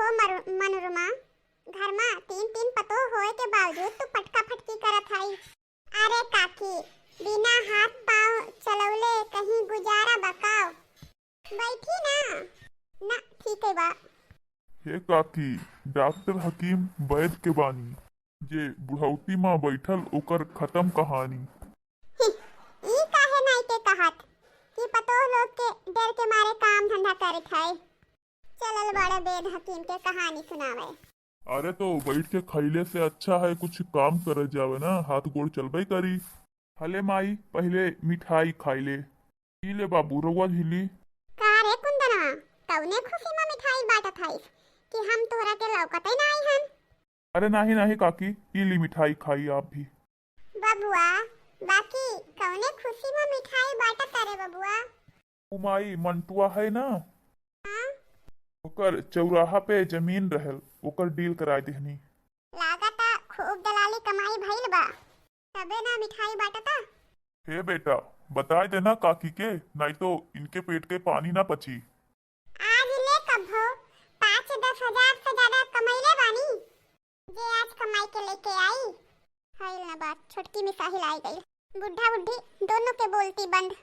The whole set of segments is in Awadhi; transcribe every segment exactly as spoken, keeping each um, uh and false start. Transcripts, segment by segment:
ओ मरु-, मनोरमा, घर मा तीन तीन पतोह होए के बावजूद तू फटका फटकी करत हई। अरे काकी, बिना हाथ पाँव चलौले कहीं गुजारा बा का? बैठी ना। ना, ठीक है बा। हे काकी, डॉक्टर हकीम वैद के बानी, जे बुढ़ौती मा बैठल ओकर खत्म कहानी। हिह, ई काहे नाई के कहत कि पतोह लोग के डर के मारे काम धंधा करत है। चलल बड़े वैद हकीम के कहानी सुनावे। अरे तो बैठ के खइले से अच्छा है कुछ काम करे जावे ना, हाथ गोड़ चलबे करी। हले माई, पहिले मिठाई खाई ले। ई ले बाबू, रउआ भी ली। का रे कुंदनवा, कौने खुशी मा मिठाई बांटत हइस कि हम तोहरा के लौकते ना आई हन? अरे नाही नाही काकी, ई ली मिठाई खाई आप भी। बबुआ, बाकी कौने खुशी मा मिठाई बांटत रे बबुआ? उ माई, मंटुआ है ना, हाँ? ओकर चौराहा पे जमीन रहल, ओकर डील कराए देहनी। लागता खूब दलाली कमाई भइल बा, तबे ना मिठाई बांटता। हे बेटा, बताए देना काकी के, नाई तो इनके पेट के पानी ना पची। आज ले कभो पाँच दस हजार से ज्यादा कमैले बानी, जे आज कमाई के लेके आई। हइल ना बात, छोटकी मिसाहिल आई गई। बुढ़ा बुढ़ी दोनों के बोलती बंद।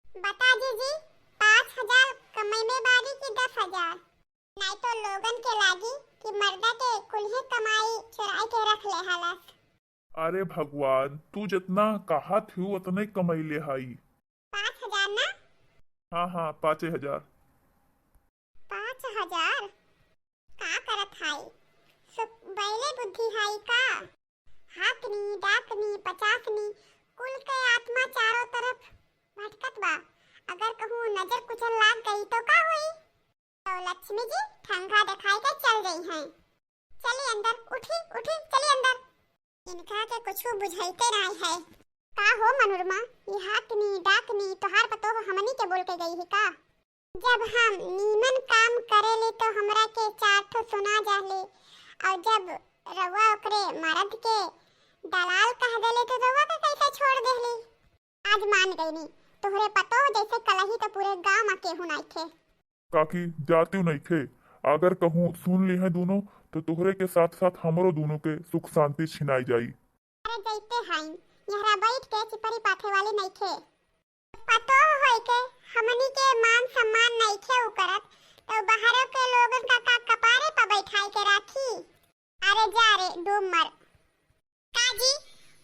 बता जीजी, पाँच हजार कमैले बानी कि दस हजार? नाई तो लोगन के लागी कि मर्दा के कुल्हे कमाई चुराई के रख ले हलस। अरे भगवान, तू जितना कहत हू उतने कमैले हई। पाँच हजार ना? हाँ हाँ, पाँचे हजार। पाँच हजार? का करत हई? सुख बैले बुद्धि हई का? हाकनी, डाकनी, पचासनी, कुल के आत्मा चारों तरफ भटकत बा। अगर कहूँ नजर कुचल लाग गई तो का होई? तो लक्ष्मी जी ठंगा देखाई के चल गई हैं। चली अंदर, उठी, उठी, चली अंदर। इनका के कुछ बुझाइते नाई है। का हो मनोरमा, ये हाकनी, डाकनी, तोहार पतोह हमनी के बोल के गई है का? जब हम नीमन काम करेली तो हमरा के चार ठो सुना जाले, और जब रउआ ओकरे मर्द के दलाल कह देले तो रउआ के कैसे छोड़ देली? आज मान गईनी, तोहरे पतोह जैसे कलही तो पूरे गांव में केहू नइखे। काकी, जातियो नइखे, अगर कहूँ सुन ली है दोनों तो तोहरे के साथ साथ हमरो दोनों के सुख शांति छिनाई जाई। अरे जैते हईन, यहरा बैठ के चिपरी पाथे वाली नइखे। पतोह होई के हमनी के मान सम्मान नइखे उ करत, तो बाहरों के लोगन का, का कपारे पर बैठाई के राखी? अरे जा रे डूब मर। का जी,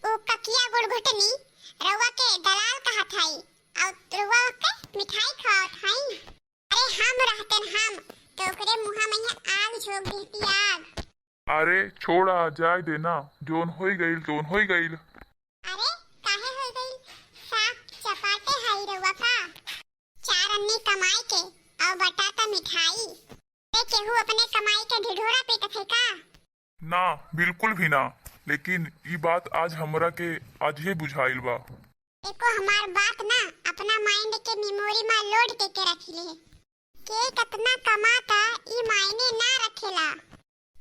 उ ककिया गुड़घुटनी रउआ के दलाल कहत हई, और रउआ के मिठाई खवावत हई। अरे हम रहतन हम, तो ओकरे मुँहा में आग झोंक देती आग। अरे छोड़ा, जाए देना, जोन होई गइल, तोन होई गइल। अरे काहे होई गइल? साफ चपाटे हई रउआ का? चार अन्नी कमाई के, और बटाता मिठाई। अरे केहू अपने कमाई के ढिढोरा पीटत है का? ना, बिल्कुल भी ना। लेकिन ई बात आज हमरा के आजहे बुझाइल बा। एको हमार बात ना अपना mind के memory में load के के रखी ले। के कतना कमाता ई मायने ना रखेला,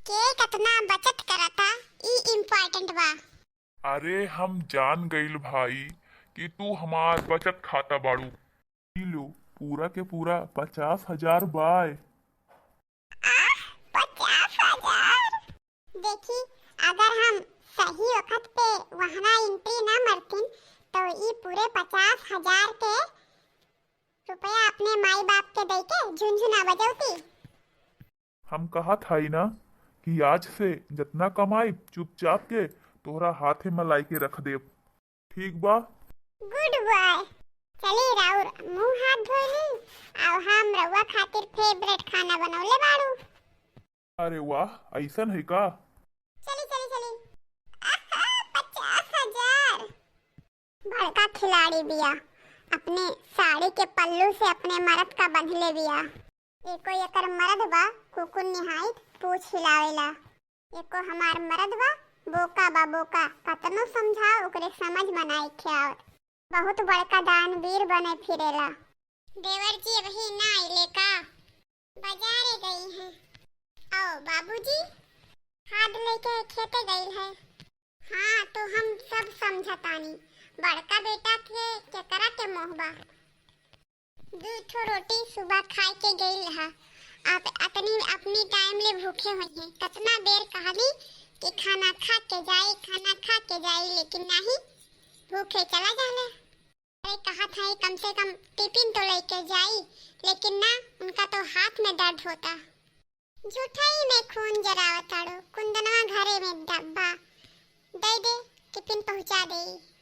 के कतना बचत करता ई important बा। अरे हम जान गइल भाई कि तू हमार बचत खाता बाड़ू। ई लो, पूरा के पूरा पचास हजार बाय। आह, पचास हजार? देखी, अगर हम सही वक्त पे वहना entry ना मरतीन, तो ई पूरे पचास हजार के रुपया अपने माई बाप के दे के झुनझुना बजौती। हम कहत हई ना कि आज से जितना कमाई चुपचाप के तोहरा हाथे में लाई के रख देब। ठीक बा? Good boy। चली राउर मुंह हाथ धोली, आओ हम रउआ खातिर favourite खाना बनौले बाड़ू। अरे वाह, ऐसन है का? चली, चली, चली। आहा, पचास हजार। बड़का खिलाड़ी बिया, अपने साड़ी के पल्लू से अपने मरद का बंधले बिया। एको एकर मरद बा, कुकुर निहाइत पूछ हिलावेला। एको हमार मरद बा, बोका बा बोका, कतनो समझाओ ओकरे समझ में नाइखे आवत। बहुत बड़का दानवीर बने फिरेला। देवर जी अबही ना आइले का? बाजारे गई हैं। आओ बाबूजी, खाद लेके खेते गई है। हाँ, तो हम सब समझतानी। बड़का बेटा के केकरा के मोह बा? दू ठो रोटी सुबह खाए के गइल हा, आप अतनी अपनी टाइम ले भूखे होइहें। कतना बेर कहली कि खाना खा के जाई, खाना खा के जाई, लेकिन नाही, भूखे चला जाले। अरे कहत है कम से कम टिफिन तो लेके जाई, लेकिन ना, उनका तो हाथ में दर्द होता। झूठाई में खून जरावताड़ू, कुंदनवा घरे में डब्बा दे दे, टिफिन पहुँचा देई।